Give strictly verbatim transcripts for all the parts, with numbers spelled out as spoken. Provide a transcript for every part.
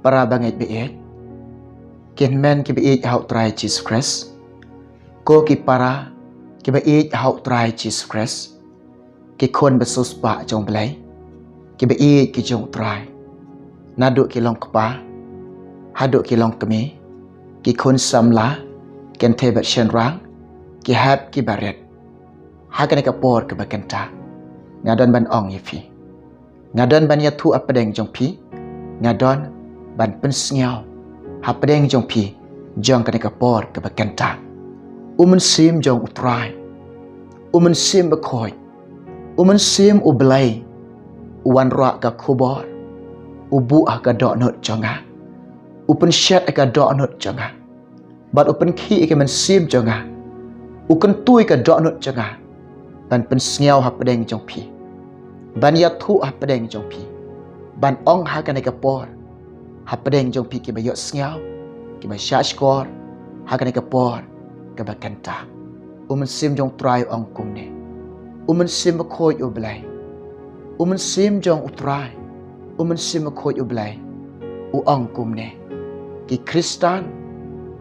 Para bangeit baieit, ki hynmen ki baieit ha U Trai Jisu Khrist, ko ki para ki baieit ha U Trai Jisu Khrist, ki khun ba siewspah jong U Blei, ki baieit ki jong U Trai, naduh ki long kpa haduh ki long kmie, ki khun samla, kynthei bad shynrang, ki hep ki barit. Ha kane ka por kaba kynta, nga don ban ong ïa phi, nga don ban ïathuh hapdeng jong phi, nga don ban pynsngew hapdeng jong phi, jong kane ka por kaba kynta. U Mynsiem jong U Trai, U Mynsiem Bakhuid, U Mynsiem U Blei, u wanrah ka khubor, u buh ha ka dohnud jong nga, u pynshet ha ka dohnud jong nga, bad u pynkhih ïa ka mynsiem jong nga, u kyntu ïa ka dohnud jong nga, ban pynsngew hapdeng jong phi, ban ïathuh hapdeng jong phi, ban ong ha kane ka por hapdeng jong phi kiba ïohsngew, kiba shahshkor ha kane ka por kaba kynta. U Mynsiem jong U Trai u ong kumne. U Mynsiem Bakhuid U Blei, U Mynsiem jong U Trai, U Mynsiem Bakhuid U Blei, u ong kumne. Ki Khristan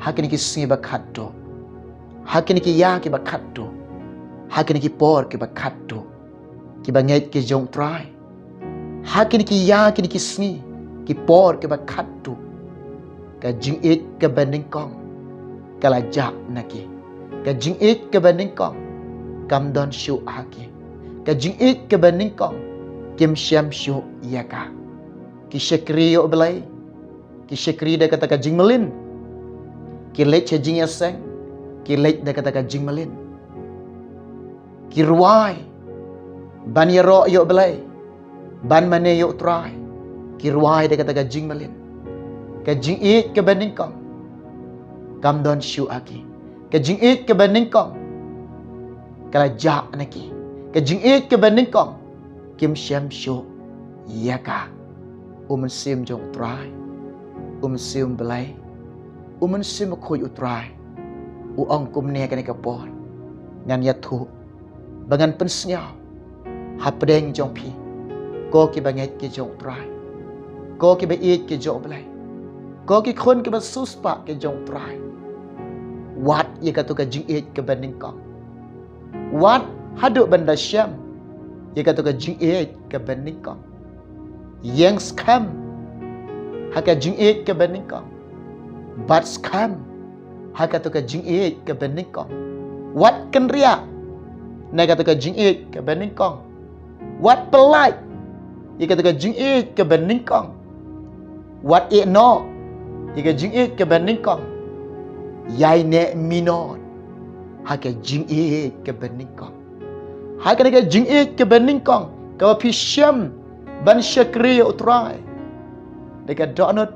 ha kine ki sngi ba khatduh, ha kine ki ïa kiba khatduh, ha kine ki por kiba khatduh, ki bangeit ki jong U Trai, ha kine ki ïa kine ki sngi, ki por kiba khatduh, ka jingïeit kaba nyngkong ka la jah na ki. Ka jingïeit kaba nyngkong kam don shuh ha ki. Ka jingïeit kaba nyngkong kim shem shuh ïa ka. Ki shakri ïa U Blei, ki shakri da kata ka jingmlien, ki leit sha jingïaseng, ki leit da kata ka jingmlien. Ki rwai ban ïaroh ïa U Blei, ban mane ïa U Trai, ki rwai da kata ka jingmlien. Ka jingïeit kaba nyngkong kam don shuh ha ki. Ka jingïeit kaba nyngkong ka la jah na ki. Ka jingïeit kaba nyngkong kim shem shuh ïa ka. U Mynsiem jong U Trai, U Mynsiem Blei, U Mynsiem Bakhuid U Trai, u ong kumne ha kane ka por. Ngan ïathuh ba ngan pynsngew hapdeng jong phi, ko ki bangeit ki jong U Trai, ko ki baieit ki jong U Blei, ko ki khun kiba siewspah ki jong U Trai. Wat ïa kato ka jingïeit kaba nyngkong. Wat haduh ban da shem ïa kato ka jingïeit kaba nyngkong. Ïeng skhem ha ka jingïeit kaba nyngkong. Bat skhem ha kato ka jingïeit kaba nyngkong. Wat kynriah na kato ka jingïeit kaba nyngkong. Wat pyllait ïa kato ka jingïeit kaba nyngkong. Wat ïeh noh ïa ka jingïeit kaba nyngkong. Ïaineh minot ha ka jingïeit kaba nyngkong. Ha kane ka jingïeit kaba nyngkong kaba phi shem ban shakri ïa U Trai da ka dohnud,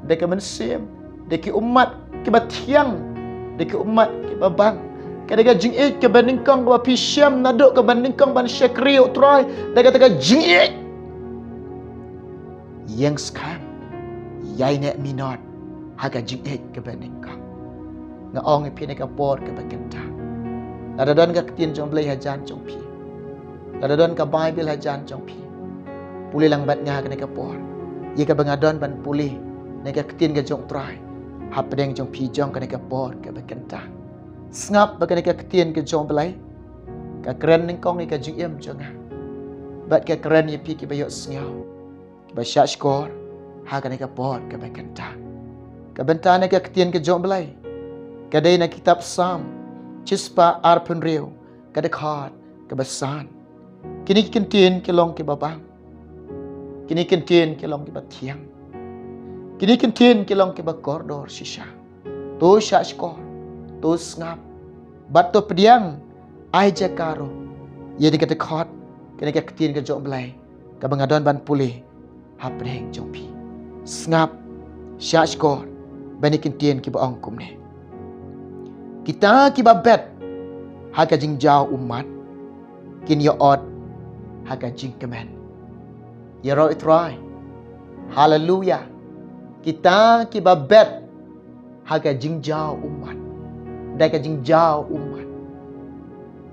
da ka mynsiem, da ki ummat kiba thiang, da ki ummat kiba bang. Kane ka jingïeit kaba nyngkong kaba phi shem naduh kaba nyngkong ban shakri ïa U Trai da kata ka jingïeit. Ïeng skhem, ïaineh minot ha ka jingïeit kaba nyngkong. Nga ong ïa phi na ka por kaba kynta, lada don ka ktien jong U Blei hajan jong phi, lada don ka Baibl hajan jong phi, pule lang bad nga kane ka por ïa kaba nga don ban pule na ka ktien ka jong U Trai hapdeng jong phi jong kane ka por kaba kynta. Sngap ba kane ka ktien ka jong U Blei ka kren nyngkong ïa ka jingim jong nga bad ka kren ïa phi kiba ïohsngew, kiba shahshkor ha kane ka por kaba kynta. Ka bynta na ka ktien ka jong U Blei ka dei na kitab Salm shispah arphew hynriew, ka dkhot kaba san. Kine ki ktien ki long kiba bang. Kine ki ktien ki long kiba thiang. Kine ki ktien ki long kiba kordor shisha. To shahshkor, to sngap bad to pdiang, ai jaka ruh ïa kane ka dkhot, kane ka ktien ka jong U Blei kaba nga don ban pule hapdeng jong phi. Sngap, shahshkor ba kine ki ktien kiba ong kumne. Kita kiba bet ha ka jingjaw ummat kin ïa ot ha ka jingkmen. Ïaroh ïa U Trai. Haleluya. Kita kiba bet ha ka jingjaw ummat, da ka jingjaw ummat,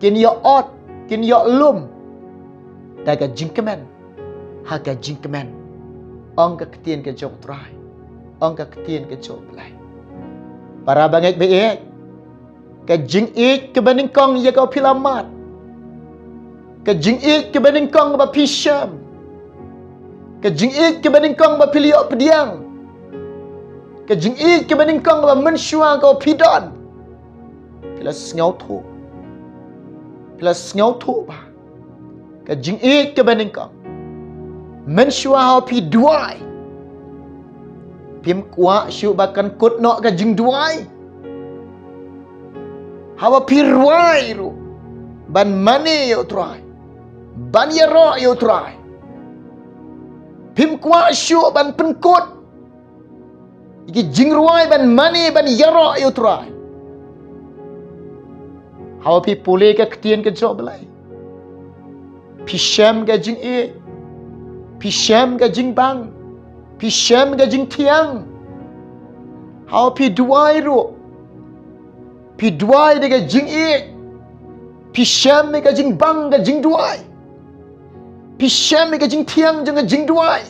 kin ïa ot, kin ïa lum da ka jingkmen ha ka jingkmen. Ong ka ktien ka jong U Trai. Ong ka ktien ka jong U Blei. Para bangeit ba ïeit, ka jingïeit kaba nyngkong ïa kaba phi la mad, ka jingïeit kaba nyngkong ba phi shem, ka jingïeit kaba nyngkong ba phi la ïoh pdiang, ka jingïeit kaba nyngkong ba mynshuwa kaba phi don, phi la sngewthuh, phi la sngewthuh ba ka jingïeit kaba nyngkong, mynshuwa haba phi duwai, phim kwah shuh ba kan kut noh ka jingduwai. Haba phi rwai ruh ban mane ïa U Trai, ban ïaroh ïa U Trai, phim kwah shuh ban pynkut ïa ki jingrwai ban mane ban ïaroh ïa U Trai. Haba phi pule ka ktien ka jong U Blei, phi shem ka jingïeit, phi shem ka jingbang, phi shem ka jingthiang. Haba phi duwai ruh, phi duwai da ka jingïeit, phi shem ka jingbang ka jingduwai, phi shem ka jingthiang jong ka jingduwai,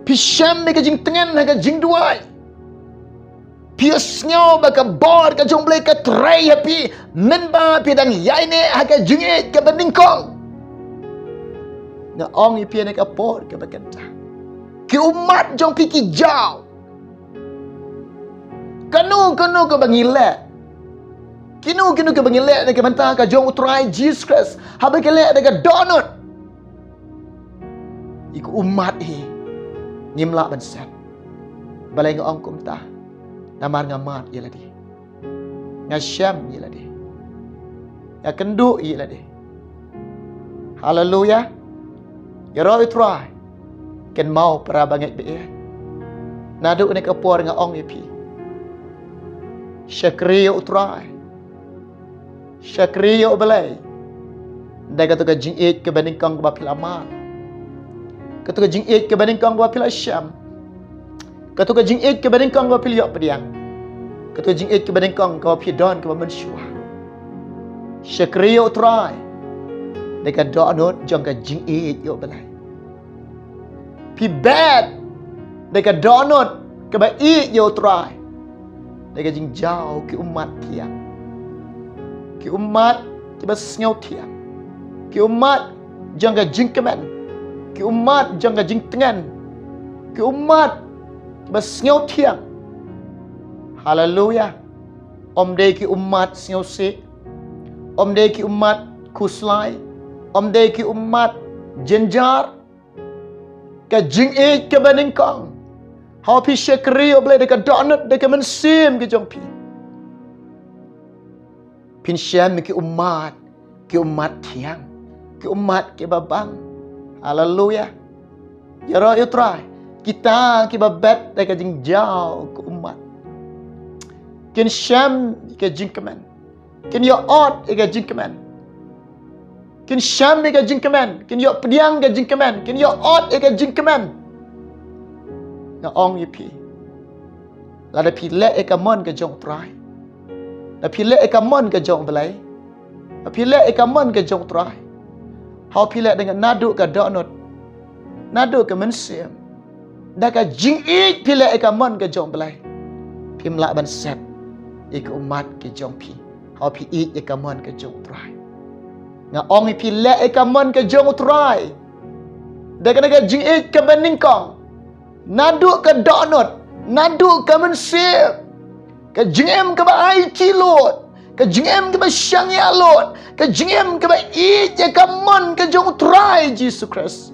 phi shem ka jingtngen ha ka jingduwai. Phi sngew ba ka bor ka jong U Blei ka trei ha phi mynba phi dang ïaineh ha ka jingïeit kaba nyngkong. Nga ong ïa phi ha kane ka por kaba kynta, ki ummat jong phi ki jaw. Kano kano kaba ngi leh, kino kino kaba ngi leh na ka bynta ka jong U Trai Jisu Khrist, haba ki leh da ka dohnud, ïa ka ummat hi ngim lah ban set. Balei nga ong kumta? Namar nga mad ïa lade, nga shem ïa lade, nga kynduh ïa lade. Haleluya. Ïaroh ïa U Trai. Kynmaw para bangeit ba ïeit, naduh kane ka por nga ong ïa phi, shakri ïa U Trai, shakri ïa U Blei da kato ka jingïeit kaba nyngkong kaba phi la mad, kato ka jingïeit kaba nyngkong kaba phi la shem, kato ka jingïeit kaba nyngkong kaba phi la ïoh pdiang, kato ka jingïeit kaba nyngkong kaba phi don kaba mynshuwa. Shakri ïa U Trai da ka dohnud jong ka jingïeit ïa U Blei. Phi bet da ka dohnud kaba ïeit ïa U Trai da ka jingjaw ki ummat thiang, ki ummat kiba sngewthiang, ki ummat jong ka jingkmen, ki ummat jong ka jingtngen, ki ummat kiba sngewthiang. Haleluya. Ym dei ki ummat sngewsih, ym dei ki ummat khuslai, ym dei ki ummat jynjar. Ka jingïeit kaba nyngkong, haba phi shakri ïa U Blei da ka dohnud da ka mynsiem ka jong phi, phin shem ki ummat, ki ummat thiang, ki ummat kiba bang. Haleluya. Ïaroh ïa U Trai. Kita kiba bet da ka jingjaw ka ummat kin shem ka jingkmen, kin ïoh ot ïa ka jingkmen, kin shem ïa ka jingkmen, kin ïoh pdiang ka jingkmen, kin ïoh ot ïa ka jingkmen. Nga ong ïa phi, lada phi leh ïa ka mon ka jong U Trai, lada phi leh ïa ka mon ka jong U Blei, lada phi leh ïa ka mon ka jong U Trai, haba phi leh da nga naduh ka dohnud, naduh ka mynsiem, da ka jingïeit phi leh ïa ka mon ka jong U Blei, phim lah ban set ïa ka ummat ka jong phi haba phi ïeit ïa ka mon ka jong U Trai. Nga ong ïa phi, leh ïa ka mon ka jong U Trai da kane ka jingïeit kaba nyngkong, naduh ka dohnud, naduh ka mynsiem, ka jingim kaba aiti lut, ka jingim kaba shaniah lut, ka jingim kaba ïeit ïa ka mon ka jong U Trai Jisu Khrist.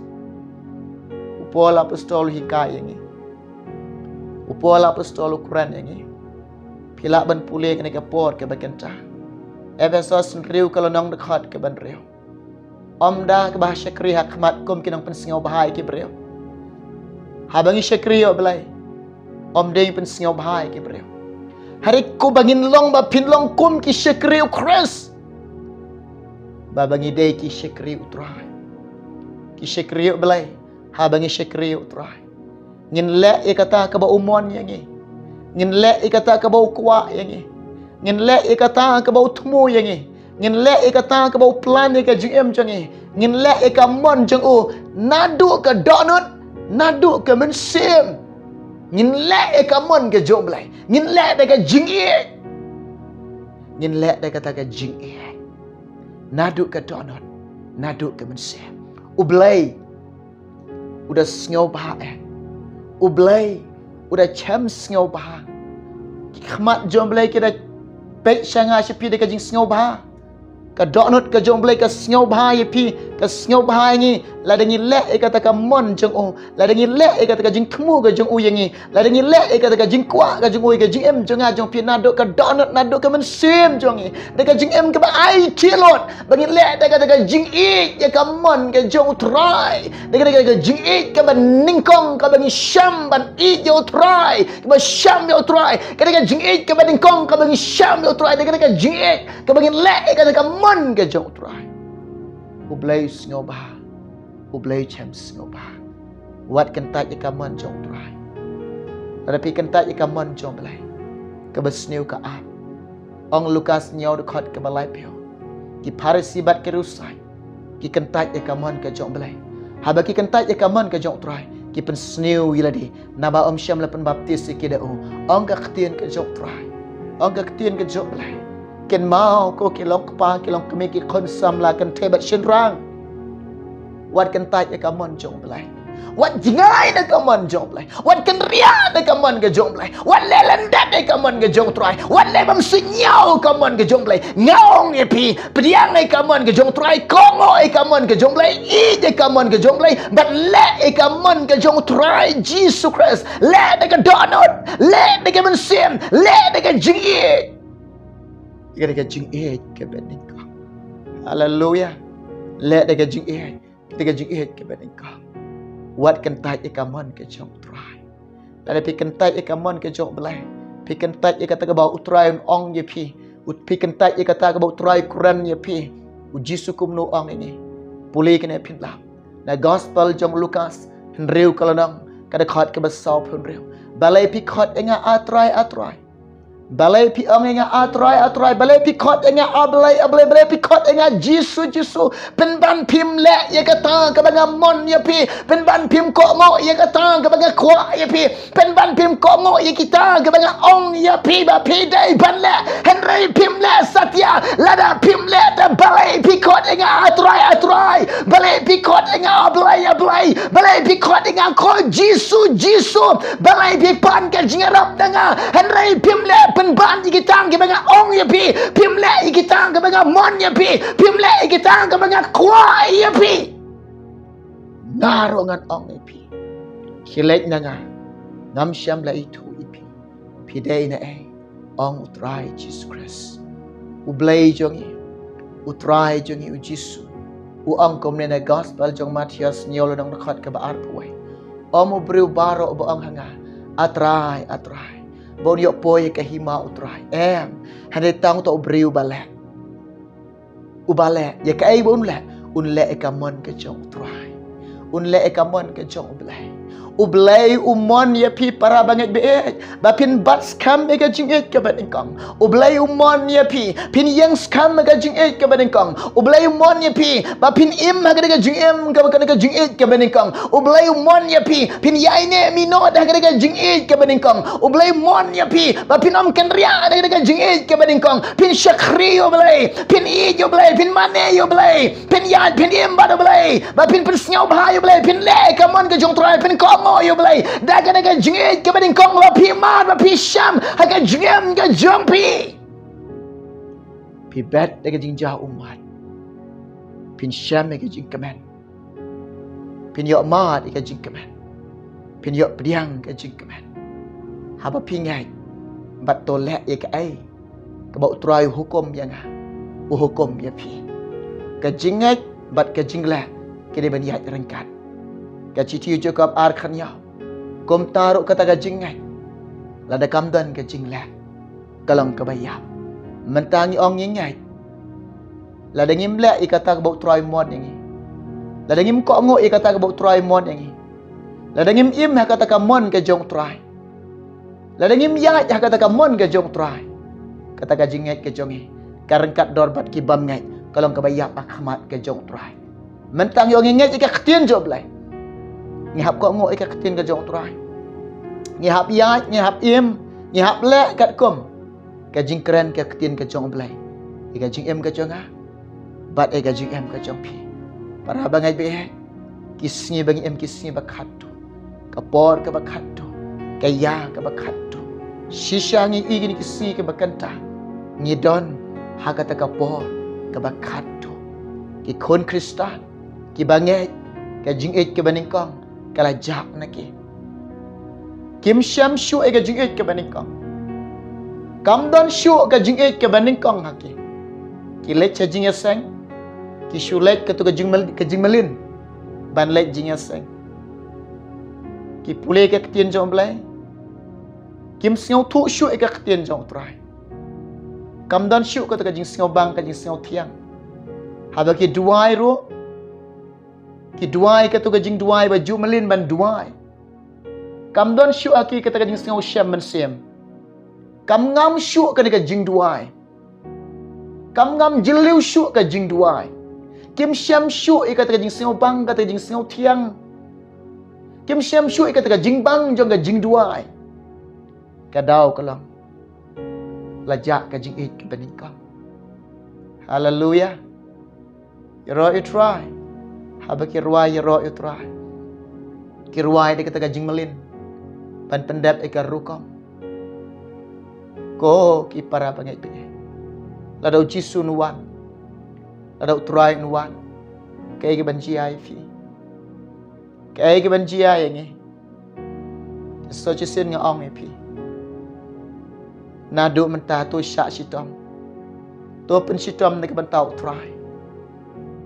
U Paul apostol u hikai ïa ngi, u Paul apostol u kren ïa ngi. Phi lah ban pule kane ka por kaba kynta, Ephesos hynriew ka lynnong dkhot kaba hynriew. Ym da kaba shakri ha khmat kum ki nongpynsngewbha ïa ki briew. Haba ngi shakri ïa U Blei, ym dei pynsngewbha ïa ki briew. Hynrei kumba ngin long, ba phin long kum ki shakri U Khrist, ba ba ngi dei ki shakri U Trai, ki shakri U Blei. Haba ngi shakri U Trai, ngin leh ïa kata kaba u mon ïa ngi, ngin leh ïa kata kaba u kwah ïa ngi, ngin leh ïa kata kaba u thmu ïa ngi, ngin leh ïa kata kaba u plan ïa ka jingim jong ngi, ngin leh ïa ka mon jong u, naduh ka dohnud, naduh ka mynsiem. Ngin leh ïa ka mon ka jong U Blei. Ngin leh da ka jingïeit. Ngin leh da kata ka jingïeit. Naduh ka dohnud, naduh ka mynsiem. U Blei u da sngewbha eh. U Blei u da shem sngewbha. Ki khmat jong U Blei ki da peit sha nga sha phi da ka jingsngewbha. Ka dohnud ka jong U Blei ka sngewbha ïa phi, ka sngewbha ïa ngi. Lada ngi leh ïa kata ka mon jong u, lada ngi leh ïa kata ka jingthmu ka jong u ïa ngi, lada ngi leh ïa kata ka jingkwah ka jong u ïa ka jingim jong nga jong phi, naduh ka dohnud, naduh ka mynsiem jong ngi, da ka jingim kaba aiti lut, ba ngi leh da kata ka jingïeit ïa ka mon ka jong U Trai, da kata ka jingïeit kaba nyngkong kaba ngi shem ban ïeit ïa U Trai, kaba shem ïa U Trai, kata ka jingïeit kaba nyngkong kaba ngi shem ïa U Trai, da kata ka jingïeit kaba ngin leh ïa kata ka mon ka jong U Trai. U Blei u sngewbha. U Blei u shem sngewbha. Wat kyntait ïa ka mon jong U Trai. Lada phi kyntait ïa ka mon jong U Blei, kaba sniew ka ap. Ong Lukas hynñiew dkhot kaba laiphew. Ki Pharisi bad ki riewsait ki kyntait ïa ka mon ka jong U Blei. Haba ki kyntait ïa ka mon ka jong U Trai, ki pynsniew ïa lade, naba ym shym la pynbaptis ïa ki da u. Ong ka ktien ka jong U Trai. Ong ka ktien ka jong U Blei. Kynmaw ko ki longkpa, ki longkmie, ki khun samla kynthei bad shynrang. Wat kyntait ïa ka mon jong U Blei. Wat jngai na ka mon jong U Blei. Wat kynriah na ka mon ka jong U Blei. Wat leh lyndet ïa ka mon ka jong U Trai. Wat leh bymsuidñiew ka mon ka jong U Blei. Nga ong ïa phi, pdiang ïa ka mon ka jong U Trai, kohnguh ïa ka mon ka jong U Blei, ïeit ïa ka mon ka jong U Blei, bad leh ïa ka mon ka jong U Trai Jisu Khrist. Leh da ka dohnud, leh da ka mynsiem, leh da ka jingïeit. Ïa ka jingïeit kaba nyngkong. Haleluya. Leh da ka jingïeit, da ka jingïeit kaba nyngkong. Wat kyntait ïa ka mon ka jong U Trai. Lada phi kyntait ïa ka mon ka jong U Blei, phi kyntait ïa kata kaba U Trai un ong ïa phi, u- phi kyntait ïa kata kaba U Trai u kren ïa phi, U Jisu kumno u ong ïa ngi? Pule kane phin lap. Na gospel jong Lukas hynriew ka lynnong, ka dkhot kaba sawphew hynriew. Balei phi khot ïa nga A Trai, A Trai? Balei phi ong ïa nga A Trai, A Trai? Balei phi khot ïa nga A Blei, A Blei? Balei phi khot ïa nga Jisu, Jisu? Pynban phim leh ïa kata kaba nga mon ïa phi. Pynban phim kohnguh ïa kata kaba nga kwah ïa phi. Pynban phim kohnguh ïa kita kaba nga ong ïa phi ba phi dei ban leh. Hynrei phim leh satia. Lada phim leh, te balei phi khot ïa nga A Trai, A Trai? Balei phi khot ïa nga A Blei, A Blei? Balei phi khot ïa nga ko Jisu, Jisu? Balei phi pan ka jingïarap na nga? Hynrei phim leh pynban ïa kita kiba nga ong ïa phi. Phim leh ïa kita kiba nga mon ïa phi. Phim leh ïa kita kiba nga kwah ïa phi. Nga ruh ngan ong ïa phi, khie leit na nga, ngam shym la ithuh ïa phi. Phi dei na ei? Ong U Trai Jisu Khrist. U Blei jong ngi, U Trai jong ngi U Jisu, u ong kumne na gospel jong Mathaios hynñiew lynnong dkhot kaba arphew wei. Ym u briew baroh uba ong ha nga, A Trai, A Trai, ba un ïoh poi ïa ka hima U Trai. Em, hynrei tang uta u briew ba leh. Uba leh, ïa kaei ba un leh? Un leh ïa ka mon ka jong U Trai. Un leh ïa ka mon ka jong U Blei. U Blei u mon ïa phi para bangeit baieit, ba phin bat skhem ïa ka jingïeit kaba nyngkong. U Blei u mon ïa phi, phin ïeng skhem ïa ka jingïeit kaba nyngkong. U Blei u mon ïa phi, ba phin im ha kata ka jingim kaba, kata ka jingïeit kaba nyngkong. U Blei u mon ïa phi, phin ïaineh minot ha kata ka jingïeit kaba nyngkong. U Blei u mon ïa phi, ba phin ym kynriah ha kata ka jingïeit kaba nyngkong. Phin shakri ïa U Blei, phin ïeit ïa U Blei, phin mane ïa U Blei, phin ïaid phin im bad U Blei, ba phin pynsngewbha ïa U Blei, phin leh ïa ka mon ka jong U Trai, phin kohnguh ïa U Blei da kata ka jingïeit kaba nyngkong, ba phi mad, ba phi shem ha ka jingim ka jong phi. Phi bet da ka jingjaw ummat, phin shem ïa ka jingkmen. Phin ïoh mad ïa ka jingkmen. Phin ïoh pdiang ka jingkmen. Haba phi ngeit bad to leh ïa kaei kaba U Trai u hukum ïa nga, u hukum ïa phi. Ka jingngeit bad ka jingleh ki dei ban ïaid ryngkat. Ka shithi u Jakob ar khyndai. Kumta ruh kata ka jingngeit, lada kam don ka jingleh, ka long kaba ïap. Mynta ngi ong ngi ngeit. Lada ngim leh ïa kata kaba U Trai u mon ïa ngi, lada ngim kohnguh ïa kata kaba U Trai u mon ïa ngi, lada ngim im ha kata ka mon ka jong U Trai, lada ngim ïaid ha kata ka mon ka jong U Trai, kata ka jingngeit ka jong ngi ka ryngkat dor bad ki bym ngeit, ka long kaba ïap ha khmat ka jong U Trai. Mynta ngi ong ngi ngeit ïa ka ktien jong U Blei, ngi hap kohnguh ïa ka ktien ka jong U Trai. Ngi hap ïaid, ngi hap im, ngi hap leh katkum ka jingkren ka ktien ka jong U Blei ïa ka jingim ka jong nga bad ïa ka jingim ka jong phi. Para bangeit baieit, ki sngi ba ngi im ki sngi ba khatduh, ka por kaba khatduh, ka ïa kaba khatduh. Shisha ngi ïohi kine ki sngi kiba kynta ngi don ha kata ka por kaba khatduh. Ki khun Khristan kiba ngeit, ka jingïeit kaba nyngkong ka la jah na ki. Kim shem shuh ïa ka jingïeit kaba nyngkong. Kam don shuh ka jingïeit kaba nyngkong ha ki. Ki leit sha jingïaseng, ki shu leit kato ka jingmyl-, ka jingmyllin ban leit jingïaseng. Ki pule ka ktien jong U Blei, kim sngewthuh shuh ïa ka ktien jong U Trai. Kam don shuh kato ka jingsngewbang, ka jingsngewthiang. Haba ki duwai ruh, ki duwai kato ka jingduwai ba ju mlien ban duwai. Kam don shuh ha ki kata ka jingsngewshem mynsiem. Kam ngam shuh kane ka jingduwai. Kam ngam jylliew shuh ka jingduwai. Kim shem shuh ïa kata ka jingsngewbang, kata ka jingsngewthiang. Kim shem shuh ïa kata ka jingbang jong ka jingduwai. Ka daw ka long, la jah ka jingïeit kaba nyngkong. Haleluya. Ïaroh ïa U Trai. Haba ki rwai ïaroh ïa U Trai, ki rwai da kata ka jingmlien ban pyndep ïa ka rukom. Ko ki para bangeit baieit, lada U Jisu un wan, lada U Trai un wan, kaei kaban jia ïa phi? Kaei kaban jia ïa ngi? Sa shisien nga ong ïa phi, naduh mynta to shah shitom. To pynshitom na ka bynta U Trai.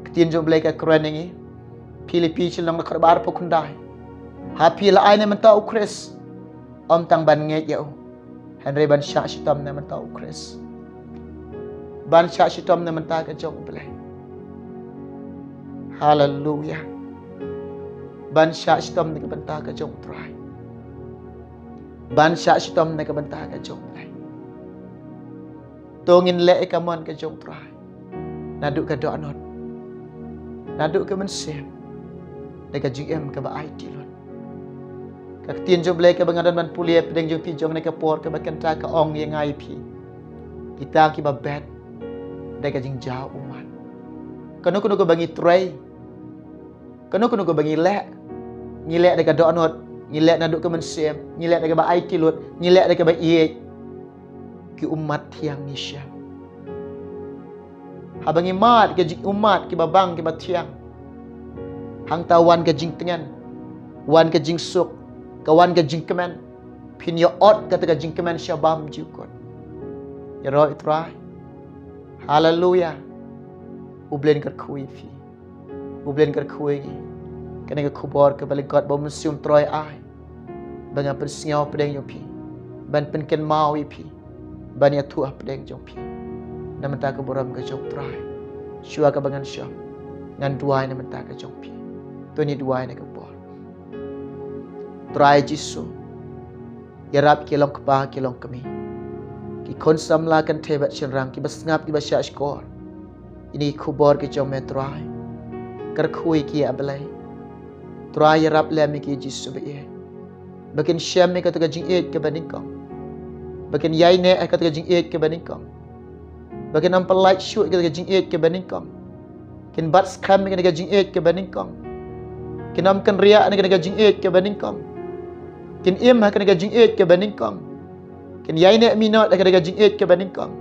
Ka ktien jong U Blei ka kren ïa ngi, Philippi sha lynnong kaba arphew khyndai, ha phi la ai na ka bynta U Khrist, ym tang ban ngeit ïa u, hynrei ban shah shitom na ka bynta U Khrist, ban shah shitom na ka bynta ka jong U Blei. Haleluya. Ban shah shitom na ka bynta ka jong U Trai, ban shah shitom na ka bynta ka jong U Blei. To ngin leh ïa ka mon ka jong U Trai naduh ka dohnud, naduh ka mynsiem, da ka jingim kaba aiti lut. Ka ktien jong U Blei kaba nga don ban pule hapdeng jong phi jong kane ka por kaba kynta ka ong ïa nga ïa phi, kita kiba bet da ka jingjaw ummat. Kano kano kaba ngi trei, kano kano kaba ngi leh, ngi leh da ka dohnud, ngi leh naduh ka mynsiem, ngi leh da kaba aiti lut, ngi leh da kaba ïeit, ki ummat thiang ngi shem. Haba ngi mad ka jingummat kiba bang kiba thiang, hangta wan ka jingtngen, wan ka jingsuk, ka wan ka jingkmen. Phin ïa ot kata ka jingkmen sha bam jukut. Ïaroh ïa U Trai. Haleluya. U Blei un kyrkhu ïa phi. U Blei un kyrkhu ïa ngi. Kane ka khubor kaba lyngkot ba U Mynsiem Trai ai, ba ngan pynsngew hapdeng jong phi, ban pynkynmaw ïa phi, ban ïathuh hapdeng jong phi. Na ka bynta ka burom ka jong U Trai, shuwa kaba ngan shong, ngan duwai na ka bynta ka jong phi. To ngin duwai na ka por. Trai Jisu, ïarap ki long kpa ki long kmie, ki khun samla kynthei bad shynrang, kiba sngap kiba shahshkor ïa kine ki khubor ki jong me Trai. Kyrkhu ïa ki, A Blei. Trai, ïarap lem ïa ki, Jisu baieit, ba kin shem ïa kata ka jingïeit kaba nyngkong, ba kin ïaineh ïa kata ka jingïeit kaba nyngkong, ba kin ym pyllait shuh ïa kata ka jingïeit kaba nyngkong. Kin bat skhem ïa kata ka jingïeit kaba nyngkong. Kin ym kynriah ïa kata ka jingïeit kaba nyngkong. Kin im ha kata ka jingïeit kaba nyngkong. Kin ïaineh minot ha kata ka jingïeit kaba nyngkong,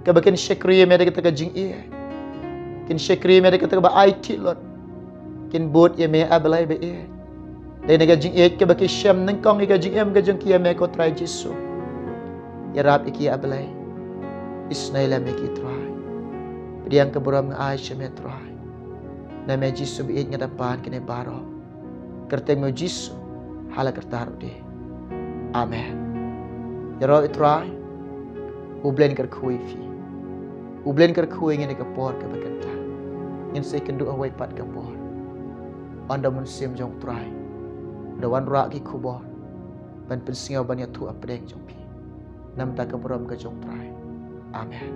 kaba kin shakri ïa me da kata ka jingïeit. Kin shakri ïa me da kata kaba aiti lut. Kin bud ïa me, A Blei baieit, da kane ka jingïeit kaba ki shem nyngkong ïa ka jingim ka jong ki ïa me, ko Trai Jisu. Ïarap ïa ki, A Blei. Isynei lem ïa ki, Trai. Pdiang ka burom nga ai sha me, Trai. Na me Jisu baieit nga da pan kine baroh. Kyrteng me, Jisu, ha la karta ruh de. Amen. Ïaroh ïa U Trai. U Blei un kyrkhu ïa phi. U Blei un kyrkhu ïa ngi ha kane ka por kaba kynta. Ngin sa ïakynduh ha kawei pat ka por. Ynda U Mynsiem jong U Trai u da wanrah ki khubor ban pynsngew, ban ïathuh hapdeng jong phi. Na ka bynta ka burom ka jong U Trai. Amen.